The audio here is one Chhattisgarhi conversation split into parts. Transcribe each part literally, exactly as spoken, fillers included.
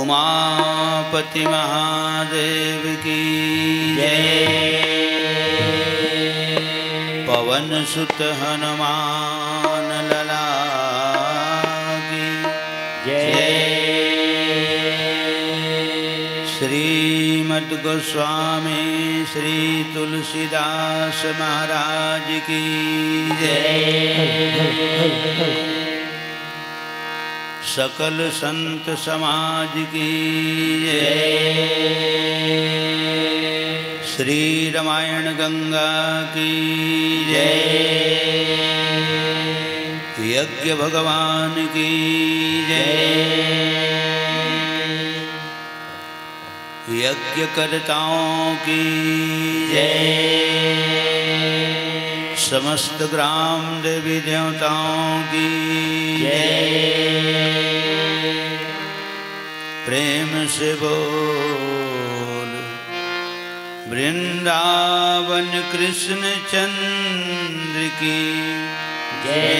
उमापति महादेव की जय। पवन सुत हनुमान लला की जय। श्रीमद गोस्वामी श्री तुलसीदास महाराज की जय। सकल संत समाज की जय। श्री रामायण गंगा की जय। यज्ञ भगवान की जय। यज्ञकर्ताओं की जय। समस्त ग्राम देवी देवताओं की जय। प्रेम से बोल वृंदावन कृष्ण चंद्र की जय।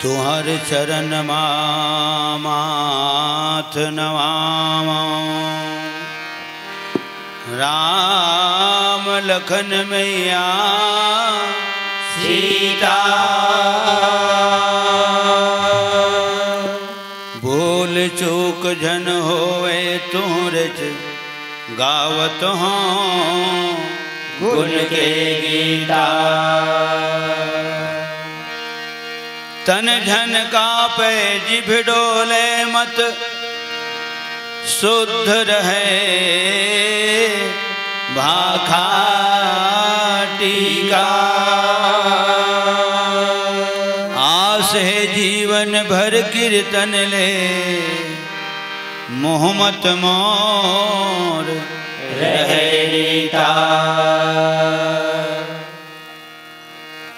तुम्हर चरण मा माथ नवावं। राम लखन मैया सीता। भूल चूक झन होवे तुहरे च गावत हों गुण के गीता। तन झन कापे जिभ डोले मत शुद्ध रहे भाखा टीका। आस हे जीवन भर कीर्तन ले मोह मत मोर रहे रीता।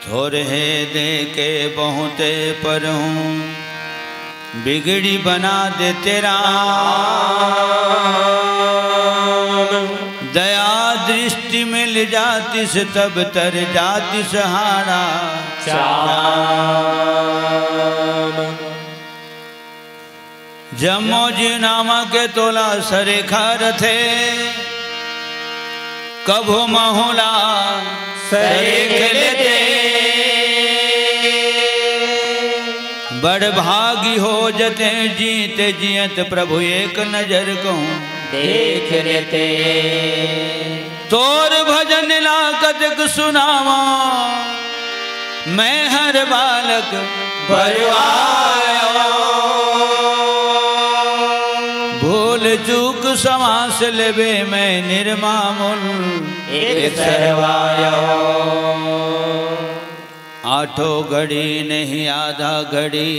थोरहे दे के बहुते परहूँ बिगड़ी बना देते राम। दया दृष्टि मिल जातिस तब तर जातिस हारा चाम। जम्मो जीव नामा के तोला सरेखा रथे, कभू महूला सरेख लेते। बड़ भागी हो जते जीते जियत प्रभु एक नजर कहूँ देख लेते। तोर भजन ला कतक सुनावा, मैं हर बालक बरवायो। भूल चूक समास लेबे मैं निरमामुल एक सरवायो। आठो घड़ी नहीं आधा घड़ी,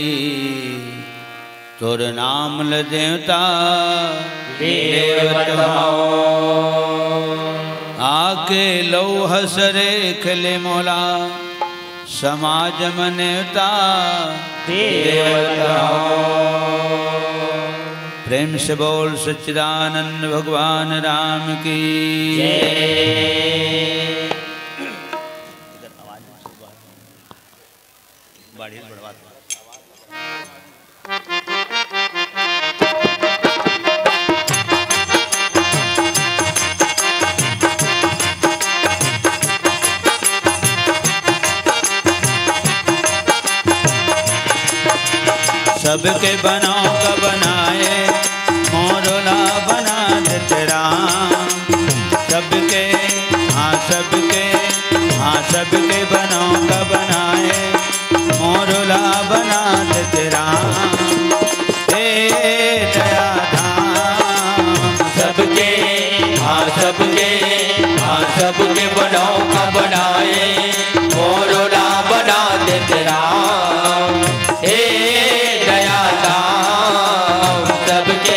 तोर नाम ल देवता लेवत हौं। आके लौह सरेख ले मोला, समाज म नेवता देवत हौं। प्रेम से बोल सच्चिदानंद भगवान राम की जय। सबके बनाओ का बनाए, मोरो ला बना देते राम। सबके, हाँ सबके, हाँ सबके बनाओ का बनाए, मोरो ला बना देते राम। हे दया धाम। सबके, हाँ सबके, हाँ सबके बनाओ का बनाए, मोरो ला बना देते राम। हे दया धाम सबके।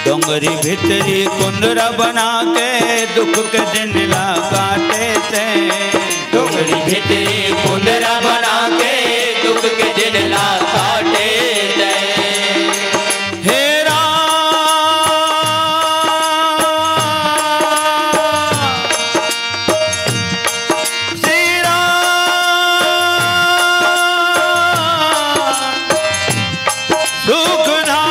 डोंगरी भीतरी कुंदरा बना के दुख के दिन ला काटे ते। डोंगरी भीतरी कुंदरा बना के दुख के दिन ला काटे ते। हे राम। श्री राम सुख धाम।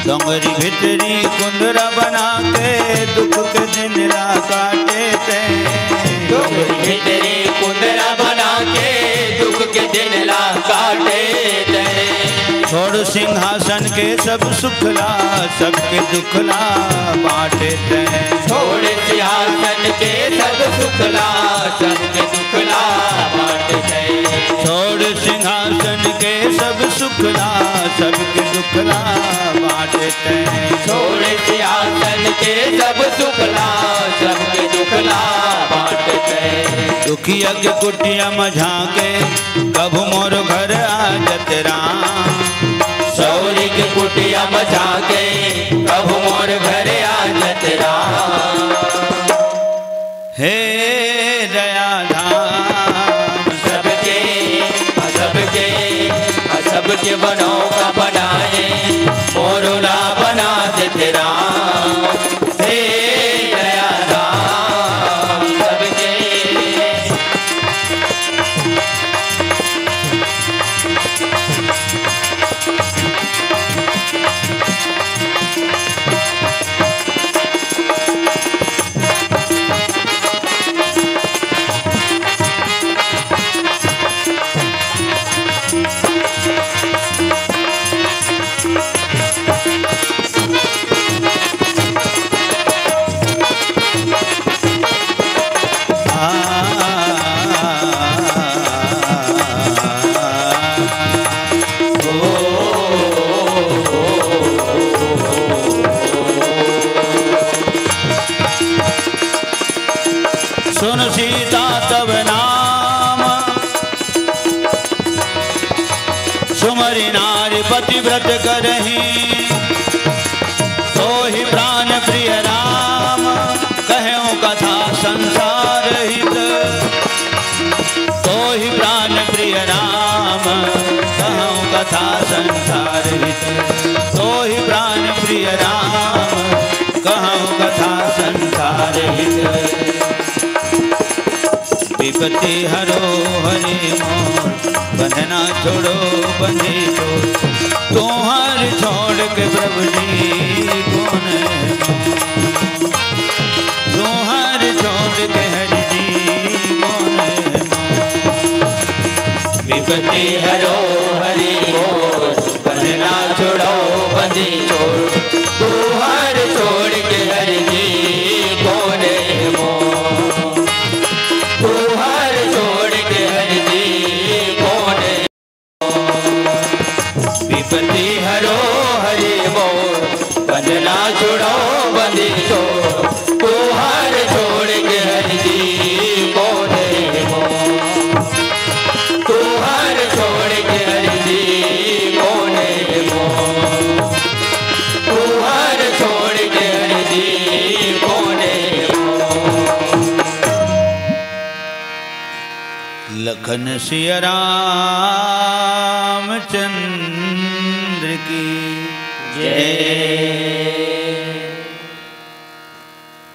डोंगरी भीतरी कुंदरा बना के दुख के दिन ला काटे ते। डोंगरी भीतरी कुंदरा बना के दुख के दिन ला काटे ते। छोड़ सिंहासन के सब सुखला, सबके दुखला बांटे ते। छोड़ सिंहासन के सब सुखला, सबके दुखला बांटे ते। छोड़ सिंहासन के सब सुखला, सबके दुखला बांटे ते। छोड़ सिंहासन के सब सुखला, सबके दुखला बांटे ते। दुखिया के कुटिया म झांके, कभू मोर घर आ जत राम। सौरी के कुटिया म झांके, कभू मोर घर आ जत राम। हे दया धाम। सबके, सबके, सबके बनाओ का बनाए, मोरो ला बना देते राम। हे दया धाम सबके। सुन सीता तब नाम सुमरि नारी पतिव्रत करही। सोहि प्रान प्रिय राम कहेउ कथा संसार हित। सोहि प्रान प्रिय राम कहेउ कथा संसार हित। सोहि प्रान प्रिय राम कहेउ कथा संसार हित। विपति हरो हरि मोर, बंधना छोड़ो बंधे छोड़। तोहर छोड़ के प्रभु जी कोन है मोर? तोहर छोड़ के हरि जी कोन है मोर? विपत्ति हरो हरि मोर, बंधना छुड़ो बंदी छोड़। तोहर छोड़ के हरि जी कोन है मोर? तोहर छोड़ के हरि जी कोन है? विपत्ति हरो हरि मोर, बंधना छुड़ो बंदी छोड़। तोहर छोड़ के हरि जी कोन है मोर? तोहर छोड़ के हरि जी कोन है मोर? तोहर छोड़ के हरि जी कोन है मोर? लखन सिया रामचंद्र की जय।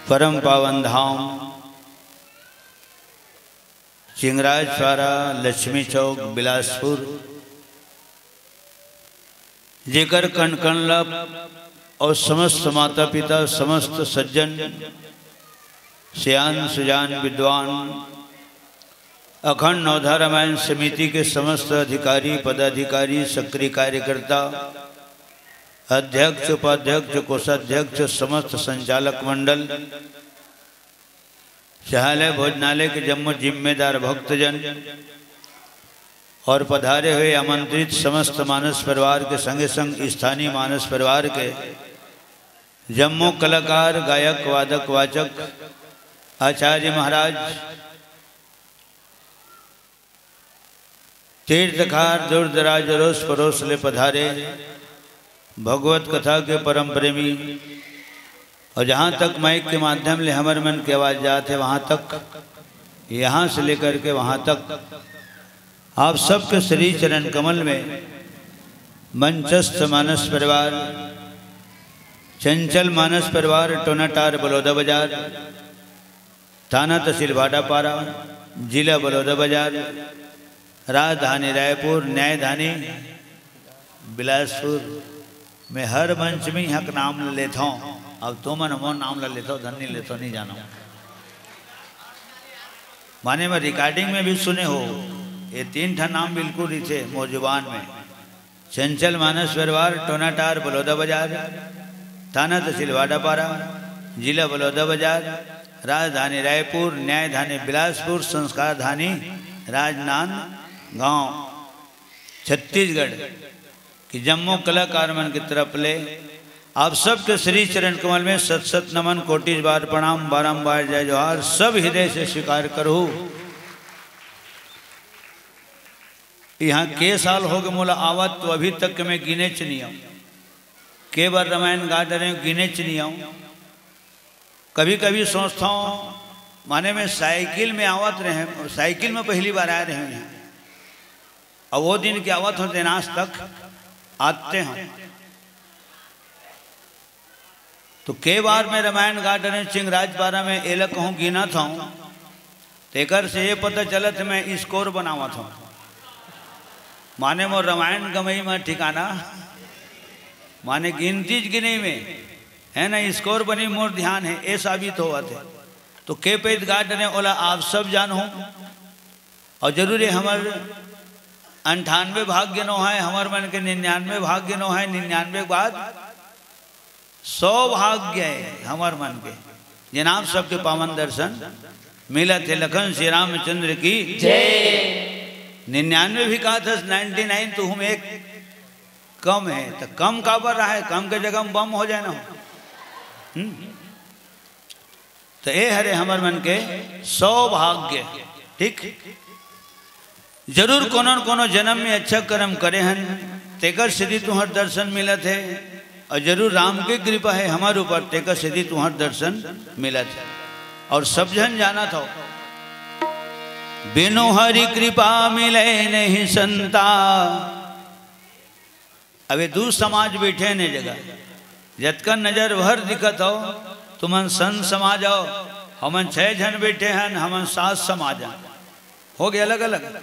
परम पावन धाम चिंगराजपारा, लक्ष्मी चौक, बिलासपुर, जेकर कण कण ला अउ समस्त माता पिता, समस्त सज्जन, सियान सुजान विद्वान, अखंड नवधा रामायण समिति के समस्त अधिकारी पदाधिकारी, सक्रिय कार्यकर्ता, अध्यक्ष उपाध्यक्ष कोषाध्यक्ष, समस्त संचालक मंडल, सहालय भोजनालय के जम्मो जिम्मेदार भक्तजन और पधारे हुए आमंत्रित समस्त मानस परिवार के संगे संग स्थानीय मानस परिवार के जम्मो कलाकार, गायक, वादक, वाचक, आचार्य महाराज, तीर्थकार, दूर दराज, अरोस परोस ले पधारे भगवत कथा के परम प्रेमी, और जहाँ तक माइक के माध्यम ले हमर मन के आवाज जात हे, वहाँ तक, यहाँ से लेकर के वहाँ तक, आप सबके श्री चरण कमल में मंचस्थ मानस परिवार, चंचल मानस परिवार, टोनाटार बलौदा बाजार, थाना तहसील भाटापारा, जिला बलौदा बाजार, राजधानी रायपुर, न्यायधानी बिलासपुर में हर मंच में इहाँ के नाम ल लेथों। अब तुमन मोर नाम ल लेथो, धन नहीं लेथो, नहीं जानो। माने मैं रिकॉर्डिंग में भी सुने हो, ये तीन ठा नाम बिल्कुल रहिथे मोर जुबान में। चंचल मानस परिवार, टोनाटार बलौदा बाजार, थाना तहसील भाटापारा, जिला बलौदा बाजार, राजधानी रायपुर, न्यायधानी बिलासपुर, संस्कारधानी राजनांदगांव, छत्तीसगढ़ के जम्मो कलाकार मन के तरफ ले आप सबके श्री चरण कमल में शत शत नमन, कोटि बार प्रणाम, बारंबार जय जोहार, सब हृदय से स्वीकार करहू। इहाँ के साल होगे मोला आवत, तो अभी तक के मैं गिनेच नइ आंव। के बार रामायण गा डरेंव, गिनेच नइ आंव। कभी-कभी सोचथंव, माने मैं साइकिल में आवत रहेंव, साइकिल में पहली बार आय रहेंव इहाँ। अउ वो दिन के आवत हों तेन आज तक आते हों। तो के बार मैं रामायण गा डरेंव चिंगराजपारा में, एला कहूँ गिनत हों, तेकर से ये पता चलत हे मैं स्कोर बनावत हों। माने मोर रामायण गमई में ठिकाना, माने गिनतीच गिनई में, हे ना, स्कोर बनी मोर ध्यान हे, ये साबित होवत हे। तो के पइत गा डरेंव ओला आप सब जानहू। अउ जरूर ये हमर अंठानवे भाग्य नोहय, हमर मन के निन्यानवे भाग्य नोहय, निन्यानवे के बाद सौ भाग्य हे हमर मन के, जेन आप सबके पावन दर्शन मिलत हे। लखन श्री रामचंद्र की जय। निन्यानवे भी कहत हस, नाइंटी नाइन तो हम एक कम हे, त कम काबर रहे, कम के जगह में बम हो जाए ना हो। हम्म? त ए हरे हमर मन के सौभाग्य। ठीक, जरूर कोनो न कोनो जन्म में अच्छा कर्म करे हन, तेकर सेती तुंहर दर्शन मिलत हे, अउ जरूर राम के कृपा हे हमर ऊपर, तेकर सेती तुंहर दर्शन मिलत हे। अउ सब झन जानत हो, बिनु हरि कृपा मिले नहीं संता। अब ये दू समाज बैठे हन ए जगह, जतका नजर भर दिखत हो, तुमन संत समाज हो, हमन छह झन बैठे हन, हमन सात समाज हन। हो गए अलग-अलग।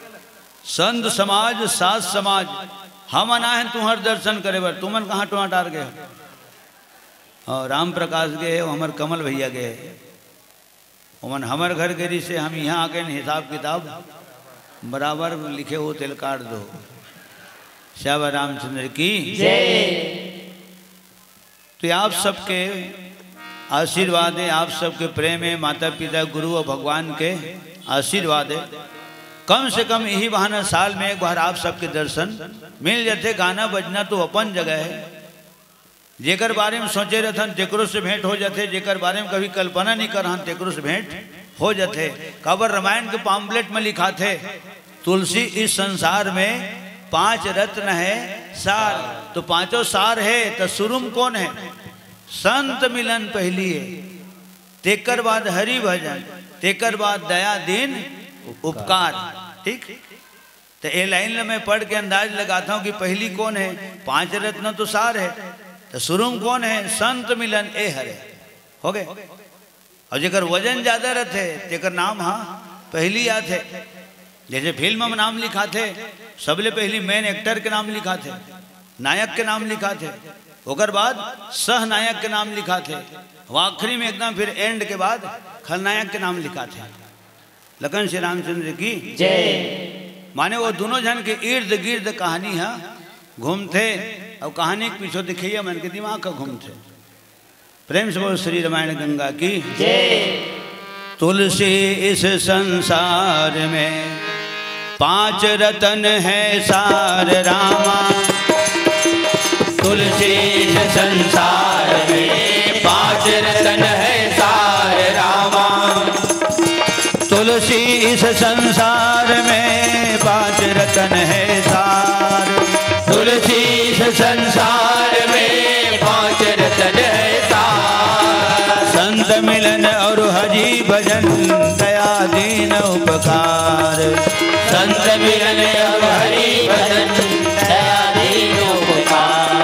संत समाज, सात समाज, हमन आए हन तुम्हर दर्शन करे बर, तुमन कहाँ टोंटा डार गए हो? और राम प्रकाश गए हे, हमर कमल भैया गए हे। ओमन हमर घर के रिहिसे, हम इहाँ आके हिसाब किताब बराबर लिखे हो, तेल काट दो। श्यावर रामचंद्र की जय। तो ये आप सबके आशीर्वाद हे, आप सबके प्रेम हे, माता पिता, गुरु और भगवान के आशीर्वाद हे। कम से कम यही बहाना साल में एक बार आप सबके दर्शन मिल जाथे। गाना बजना तो अपन जगह हे, जेकर बारे में सोचे रहथन, तेकरो से भेंट हो जाथे, जेकर बारे में कभी कल्पना नहीं करहन, तेकरो से भेंट हो जाथे। काबर रामायण के पम्फलेट में लिखाथे, "तुलसी इस संसार में पांच रत्न है सार।" तो पांचों सार हे, तो शुरू में कौन हे? संत मिलन पहली हे, तेकर बाद हरि भजन, तेकर बाद दया दीन उपकार। ठीक? तो ये लाइन ल मैं पढ़ के अंदाज लगाता हूँ कि पहली कौन हे। पांच रत्न तो सार हे, तो शुरू में कौन हे? संत मिलन ए हरे। हो गए। और जेकर वजन ज्यादा रहथे, तेकर नाम हा पहली आथे। जैसे फिल्म में नाम लिखाथे, सबले पहली मेन एक्टर के नाम लिखाथे, नायक के नाम लिखाथे, ओकर बाद सह नायक के नाम लिखाथे, और आखिरी में एकदम फिर एंड के बाद खलनायक के नाम लिखाथे। लखन श्री रामचंद्र की जय। माने वो दोनों झन के इर्द गिर्द कहानी हा घूमथे, और कहानी के पीछे देखिए मन के दिमाग का घूमथे। प्रेम से बोल श्री रामायण गंगा की जय। तुलसी इस संसार में पांच रतन है सार रामा। तुलसी इस संसार में पांच रतन है सार रामा। तुलसी इस संसार में पांच रतन है सार। तुलसी इस संसार में पांच रतन है सार। संत मिलन और हरि भजन, दया दीन उपकार। संत मिलन और हरि भजन, दया दीन उपकार।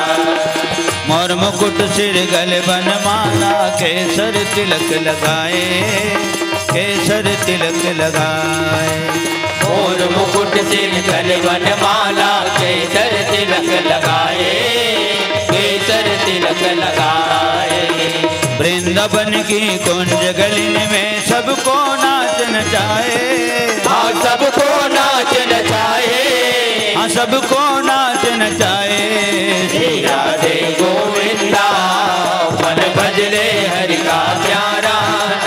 मोर मुकुट सिर गल बनमाला, केसर तिलक लगाए, केसर तिलक लगाए। मोर मुकुट सिर गल बनमाला, केसर तिलक लगाए, केसर तिलक लगाए। वृंदावन की कुंज गलिन में सबको नाच नचाए। हाँ, सबको नाच नचाए। हाँ, सबको नाच नचाए। श्री राधे गोविंदा, मन भजले हरि का प्यारा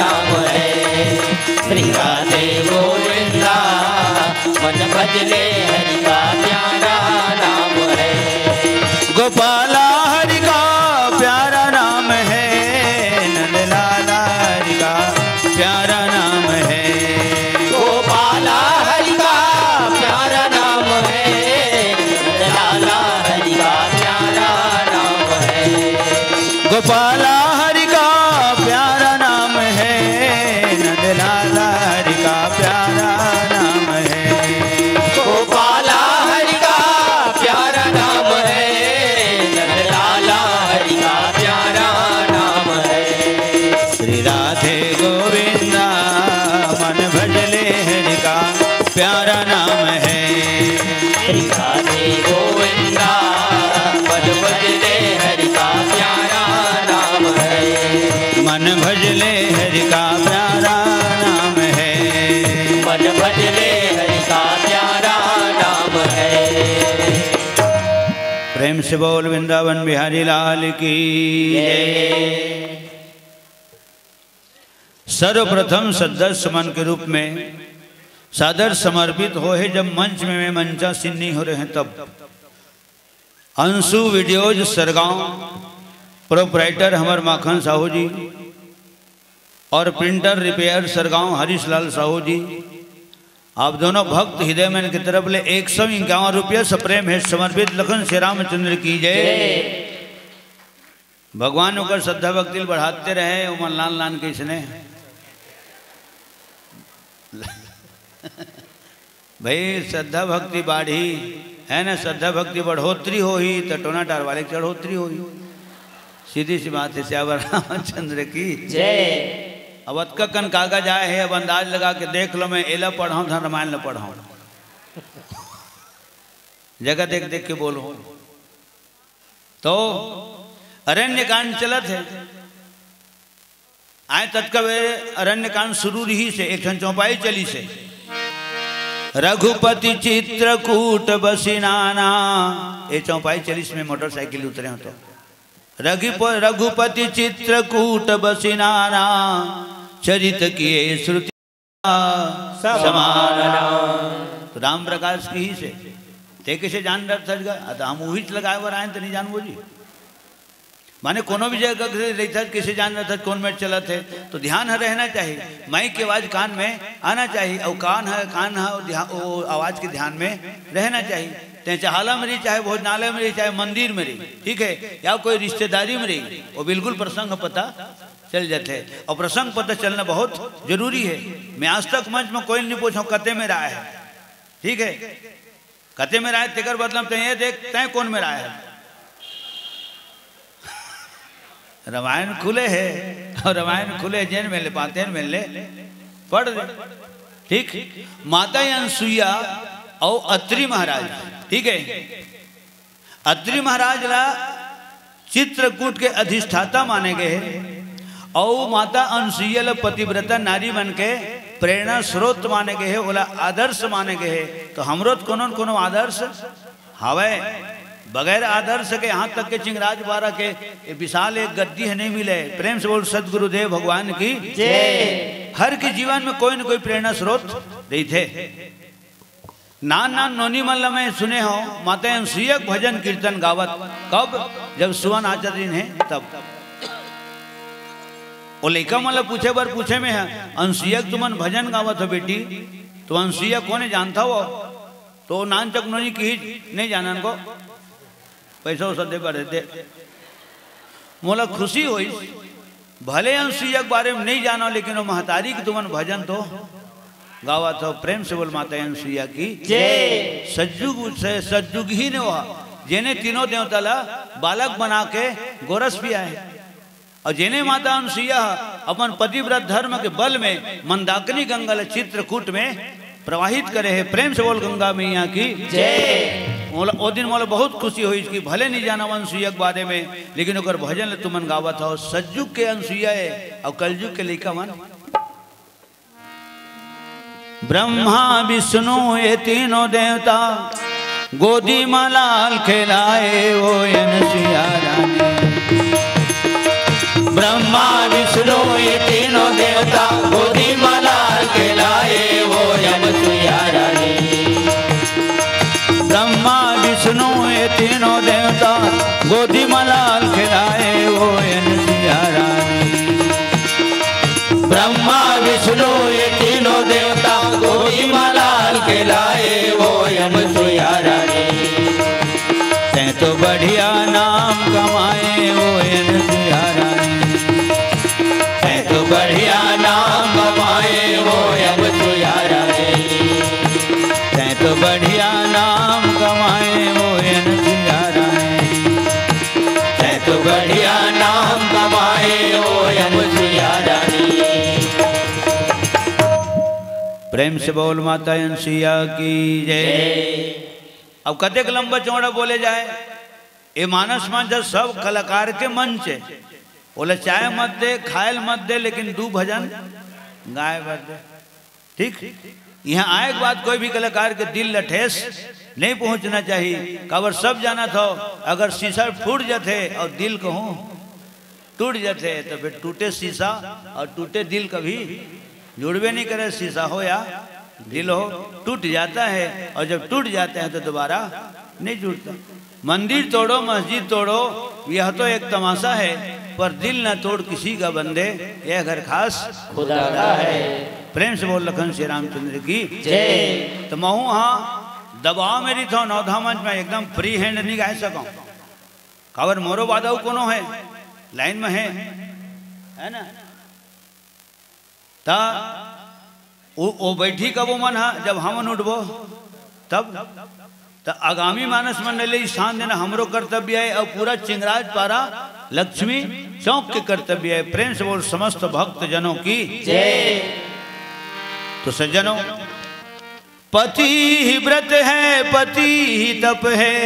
नाम है। श्री राधे गोविंदा, मन भजले हरि का प्यारा नाम है। गोपाला हरि का प्यारा नाम है, नंद लाला हरि का प्यारा नाम है। गोपाला हरि का प्यारा नाम है, नंद लाला हरि का प्यारा नाम है। गोपाला हरि का प्यारा नाम है, नंद लाला हरि का प्यारा नाम है। गोपाला हरि का प्यारा नाम है, नंद लाला हरि का प्यारा नाम है। श्री राधे गोविंदा, मन भजले हरि का प्यारा नाम है। श्री राधे गोविंदा, मन भजले हरि का प्यारा नाम है। मन भजले हरि का प्यारा नाम है। मन भजले हरि का प्यारा नाम है। प्रेम से बोल वृंदावन बिहारी लाल की जय। सर्वप्रथम श्रद्धा सुमन के रूप में सादर समर्पित होहे, जब मंच में मैं मंचासीन नहीं हो रहे हैं तब। अंशु वीडियोज सरगांव, प्रोपराइटर हमर माखन साहू जी और प्रिंटर रिपेयर सरगांव हरीश लाल साहू जी, आप दोनों भक्त हृदय मन की तरफ ले एक सौ इक्यावन रुपया सप्रेम है समर्पित। लखन श्री रामचंद्र की जय। भगवान ओकर श्रद्धा भक्ति ल बढ़ाते रहे, ओमन लान लान के इसने। भाई, श्रद्धा भक्ति बाढ़ी, है ना, श्रद्धा भक्ति बढ़ोतरी होही, तो टोना टार वाले के चढ़ोतरी होही। सीधी सी बात है, सियावर रामचंद्र की जय। अब अतका कन कागज आए है, अब अंदाज लगा के देख लो, मैं एला पढ़ाऊँ, धन रामायण ला पढ़ाऊँ। जगह देख देख के बोलो। तो अरण्य कांड चलत हे, आए ततका बेर अरण्य कांड शुरू रहिस हे, एक ठन चौपाई चलिस हे, रघुपति चित्रकूट बसि नाना। ये चौपाई चलिस में मोटरसाइकिल उतरे हो तो, रघुप रघुपति चित्रकूट बसि नाना, चरित किए श्रुति समाना। तो राम प्रकाश किहिस हे, ते कइसे जान डरथस गा? आ, तो हम उहिच लगाए बर आएन, त नहीं जानबो जी। माने कोनो भी जगह के रहिथस, कइसे जान डरथस कोन मेर चलत हे? तो ध्यान ह रहना चाहिए। माइक के आवाज कान में आना चाहिए, अउ कान ह, कान ह, ध्या-, वो आवाज के ध्यान में रहना चाहिए। ते चहाला में रही, चाहे भोजनालय में रही, चाहे मंदिर में रही, ठीक है, या कोई रिश्तेदारी में रही, वो बिल्कुल प्रसंग पता चल जाथे। अउ प्रसंग पता चलना बहुत जरूरी हे। मैं आज तक मंच में कोई नहीं पूछो कते मेर आए हे, ठीक हे, कते मेर आए हे, तेकर मतलब तैं ये देख, तैं कोन मेर आए हे। रामायण खुले हे, अउ रामायण खुले, जेन मेर ले पातेन मेर ले पढ़ दे। ठीक, माता अनसुईया अउ अत्रि महाराज, ठीक हे, अत्रि महाराज ला चित्रकूट के अधिष्ठाता माने गए हे, अउ माता अनसुईया ला पतिव्रता नारी मन के प्रेरणा स्रोत माने गए हे, ओला आदर्श माने गए हे। तो हमरो तो कोनो न कोनो आदर्श हवय, बगैर आदर्श के यहाँ तक के चिंगराज बारा के ये विशाल एक गद्दी हे नहीं मिले। प्रेम से बोल सतगुरुदेव भगवान की जय। हर के जीवन में कोई न कोई प्रेरणा स्रोत रहिथे। नान नान नोनी मन ल मैं सुने हव, माता अनसुईया के भजन कीर्तन गावत। कब? जब सुवन आचत रिहिन हे तब। वो लइका मन ल पूछे बर पूछे में हे, "अनसुईया के तुमन भजन गावत हो बेटी, तो अनसुईया कोन हे जानथव?" तो नान चक नोनी किहिस, "नहीं जानन गो।" पैसा वैसा दे बर दे। मोला खुशी होइस, भले अनसुईया के बारे में नहीं जानो, लेकिन वो महतारी के तुमन भजन तो गावत हो। प्रेम से बोल माता अनसुईया की जय। सतयुग से, सतयुग ही ने वो, जेने तीनों देवता ला बालक बना के गोरस भी आए। अउ जेने माता अनसुईया ह अपन पतिव्रत धर्म के बल में मंदाकिनी गंगा ल चित्रकूट में प्रवाहित करे हे। प्रेम से बोल गंगा मैया की जय। मोला, ओ दिन मोला बहुत खुशी होइस कि भले नहीं जानव अनसुईया के बारे में, लेकिन ओकर भजन ल तुमन गावत हव। सतयुग के अनसुईया हे अउ कलयुग के लइका मन। ब्रह्मा विष्णु ये तीनों देवता गोदी म लाल खेलाए ओ अनसुईया रानी। ब्रह्मा विष्णु ये तीनों देवता गोदी म लाल खेलाए ओ अनसुईया रानी। ब्रह्मा विष्णु ये तीनों देवता गोदी म लाल खेलाए ओ अनसुईया रानी। ब्रह्मा विष्णु ये तीनों देवता गोदी म लाल खेलाए ओ अनसुईया रानी। तैं तो बढ़िया नाम कमाए ओ अनसुईया रानी। तैं तो बढ़िया नाम कमाए ओ अनसुईया रानी। तैं तो बढ़िया नाम कमाए ओ अनसुईया रानी। तैं तो बढ़िया नाम कमाए ओ अनसुईया रानी। प्रेम से बोल माता अनसुईया की जय। अब कतेक लंबा चौड़ा बोले जाए, ये मानस मंच ह सब कलाकार के मंच हे। ओला चाय मत दे, खायल मत दे, लेकिन दू भजन गाय बर दे। ठीक, यहाँ आए के बाद कोई भी कलाकार के दिल ल ठेस नहीं पहुँचना चाहिए। काबर सब जानत हो, अगर शीशा फूट जाथे अउ दिल कहूँ टूट जाथे, तो फिर टूटे शीशा अउ टूटे दिल कभी जुड़बे नहीं करे। शीशा हो या दिल हो, टूट जाता है, और जब टूट जाते हैं तो दोबारा नहीं जुड़ता। मंदिर तोड़ो, मस्जिद तोड़ो, यह तो एक तमाशा है, पर दिल न तोड़ किसी का बंदे, यह घर खास खुदा का है। प्रेम से बोल लखन श्री रामचंद्र की जय। तो महू हाँ दबाव में रहिथों, नवधा मंच में एकदम फ्री हैंड नहीं गाय सकूँ। काबर मोरो बाद अउ कोनो हे लाइन में हे, है ना? त ओ, ओ बैठी कब ओ मन हा, जब हमन उठबो तब। त आगामी मानस मंडली स्थान देना हमरो कर्तव्य हे, अउ पूरा चिंगराज पारा लक्ष्मी चौक के कर्तव्य हे। प्रेम से बोल समस्त भक्त जनों की जय। तो सज्जनों, पति ही व्रत है, पति ही तप है,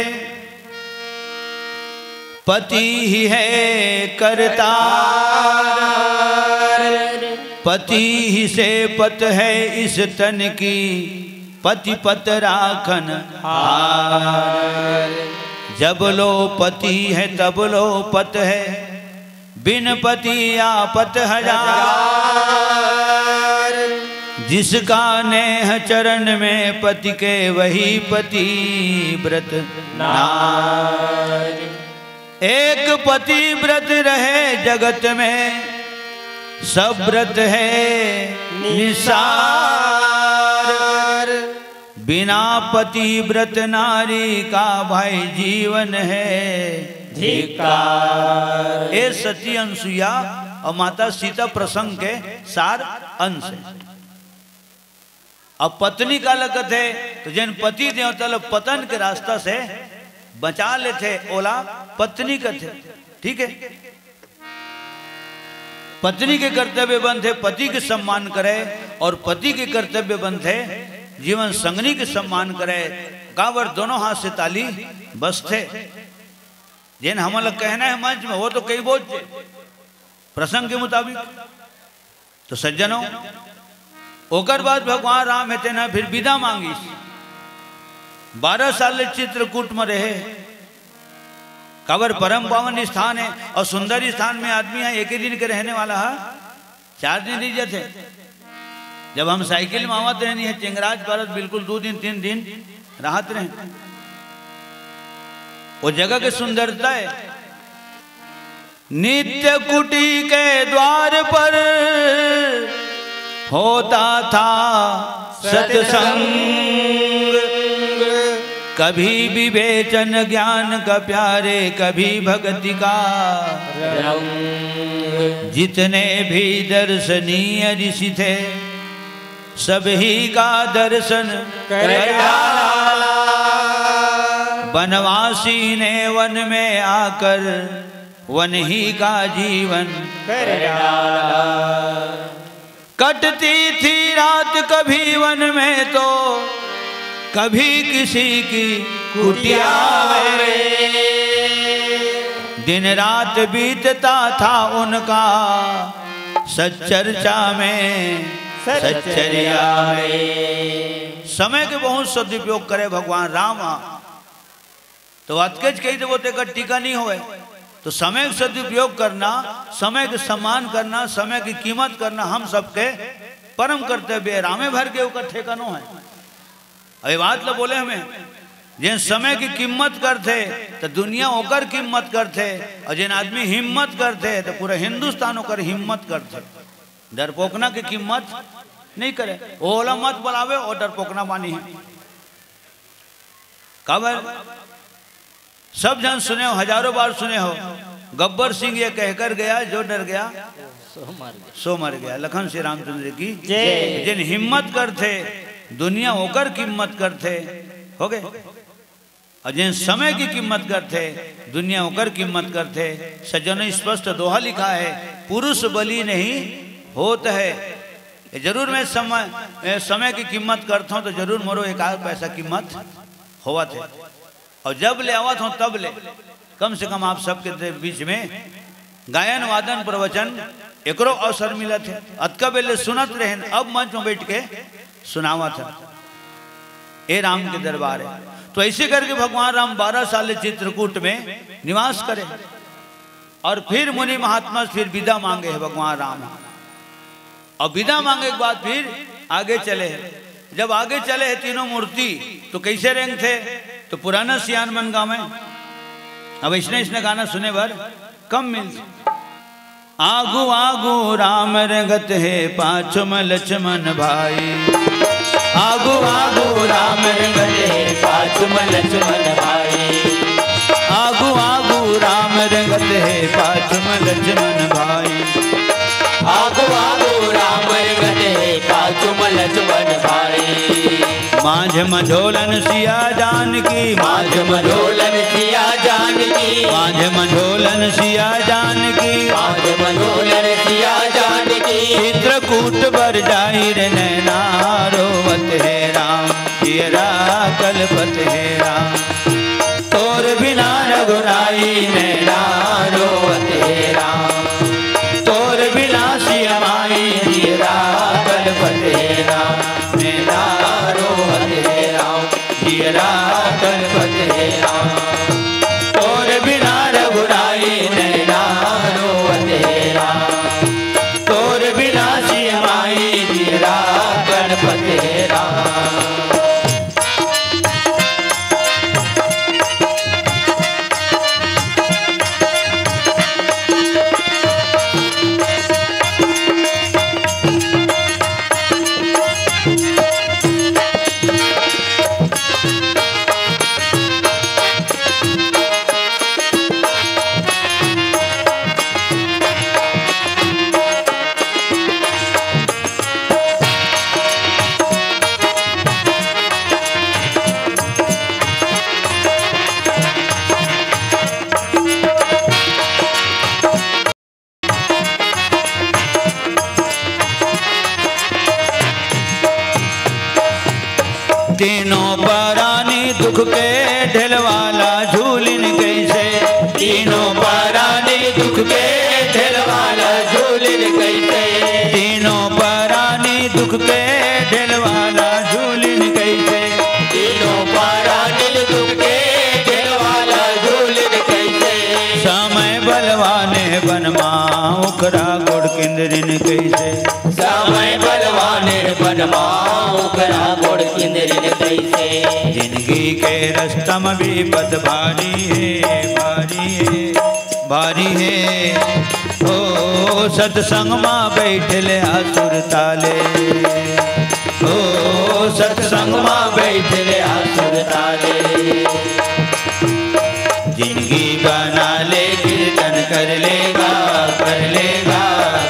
पति ही है करतार। पति ही से पत है इस तन की, पति पत राखन हार। जब लो पति है तब लो पत है, बिन पति आपत हजार। जिसका नेह चरण में पति के, वही पतिव्रत नार। एक पतिव्रत रहे जगत में, सब व्रत है निसार। बिना पतिव्रत नारी का भाई जीवन है धिक्कार। ए सती अनसुईया अउ माता सीता प्रसंग के सार अंश हे। अब पत्नी काला कथे, तो जेन पति देवता ल पतन के रास्ता से बचा लेथे, ओला पत्नी कथे। ठीक है, पत्नी के कर्तव्य बनथे पति के सम्मान करे, अउ पति के कर्तव्य बनथे जीवन संगनी के सम्मान करे। काबर दोनों हाथ से ताली बजथे। जेन हमन ल कहना हे मंच में, वो तो कहि बोलथे प्रसंग के मुताबिक। तो सज्जनों, ओकर बाद भगवान राम हे तेन ह फिर बिदा मांगिस। बारह साल ले चित्रकूट में रहे। काबर परम पावन स्थान हे अउ सुंदर स्थान में आदमी ह एके दिन के रहने वाला हे, चार दिन रहि जाथे। जब हम साइकिल में आवत रहनी हे, चिंगराज पारत बिल्कुल दू दिन, तीन दिन रहत रहे। वो जगह के सुंदरता हे। नित्य कुटी के द्वार पर होता था सत्संग। कभी विवेचन ज्ञान का प्यारे, कभी भक्ति का रंग। जितने भी दर्शनीय ऋषि थे, सभी का दर्शन कर डाला। वनवासी ने वन में आकर वन ही का जीवन कर डाला। कटती थी रात कभी वन में तो कभी किसी की कुटिया में। दिन रात बीतता था उनका सच्चर्चा में, सच्चर्या में। समय के बहुत सदुपयोग करे भगवान राम। तो अतकेच कहि देबो तेकर टीका नहीं होवे। तो समय के सदुपयोग करना, समय के सम्मान करना, समय की कीमत करना हम सबके परम कर्तव्य हे। रामे भर के ओकर ठेकानो हे। अउ ये बात ल बोले हमें, जेन समय की कीमत करथे, तो दुनिया ओकर कीमत करथे, अउ जेन आदमी हिम्मत करथे, तो पूरा हिंदुस्तान ओकर हिम्मत करथे। डरपोकना की कीमत नहीं करे, ओला मत बुलावे, वो डरपोकना बानी हे। काबर? सब झन सुने हो, हजारों बार सुने हो, गब्बर सिंह ये कहकर गया, जो डर गया सो मर गया। सो मर गया। लखन श्री रामचंद्र की जय। जेन हिम्मत करथे, दुनिया ओकर कीमत करथे। हो गे? अउ जेन समय की कीमत करथे, दुनिया ओकर कीमत करथे। सज्जनों, स्पष्ट दोहा लिखा हे, पुरुष बलि नहीं होत हे। ये जरूर मैं समय, ए, समय की कीमत करथों, तो जरूर मोरो एक आध पैसा कीमत होवत हे। अउ जब ले आवत हों, तब ले कम से कम आप सबके दे-, बीच में गायन, वादन, प्रवचन एकरो अवसर मिलत हे। अतका बेले सुनत रहेन, अब मंच में बैठ के सुनावत हे। ए राम के दरबार हे। तो ऐसे करके भगवान राम बारह साल चित्रकूट में निवास करे अउ फिर मुनि महात्मा से फिर बिदा मांगे हे भगवान राम। अउ बिदा मांगे के बाद फिर आगे चले हे। जब आगे चले हे तीनों मूर्ति, तो कैसे रेंगथे? तो पुराना सियान मन गावे। अब इसने, इसने गाना सुने बर कम मिलथे। आगू आगू राम रेंगत हे, पाछू म लक्ष्मण भाई। आगू आगू राम रेंगत हे, पाछू म लक्ष्मण भाई। आगू आगू राम रेंगत हे, पाछू म लक्ष्मण भाई। आगू आगू राम रेंगत हे, पाछू म लक्ष्मण भाई। माझ म झोलन सिया जानकी, माझ म झोलन सिया जानकी। माझ म झोलन सिया जानकी। माझ म झोलन सिया जानकी। चित्रकूट बर जाहि रे नैना, रोवत हे राम। जियरा कलपत हे राम, तोर बिना रघुराई नैना रोवत हे राम, तोर बिना सियमाई जियरा कलपत हे राम, नैना रोवत हे राम, जियरा कलपत हे राम, तोर बिना रघुराई नैना रोवत हे राम, तोर बिना सियमाई जियरा कलपत हे राम। तीनों परानी दुख के ढेलवाला झूलिन कैसे, तीनों परानी दुख के ढेलवाला झूलिन कैसे, तीनों परानी दुख के ढेलवाला झूलिन कैसे, तीनों परानी दुख के ढेलवाला झूलिन कैसे, समय बलवाने बनमा ओकरा गोड़ किंदरिन कैसे, समय बलवाने बनमा ओकरा गोड़ किंदरिन कैसे। जिंदगी के रस्ता म विपत भारी हे, भारी हे, भारी हे। ओ सत्संग म बैठले आसुर ताले, ओ सत्संग म बैठले आसुर ताले। जिंदगी बना ले कीर्तन कर लेगा, कर लेगा,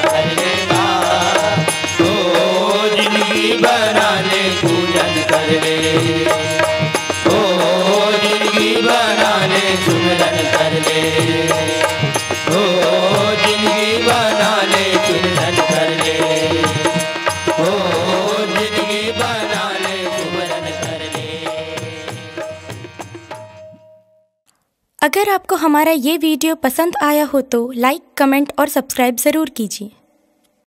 कर लेगा। ओ जिंदगी बना ले पूजन कर ले, ओ जिंदगी बना ले सुमिरन कर ले, ओ जिंदगी बना ले कीर्तन कर ले, ओ जिंदगी बना ले सुमिरन कर ले। अगर आपको हमारा ये वीडियो पसंद आया हो तो लाइक, कमेंट और सब्सक्राइब ज़रूर कीजिए।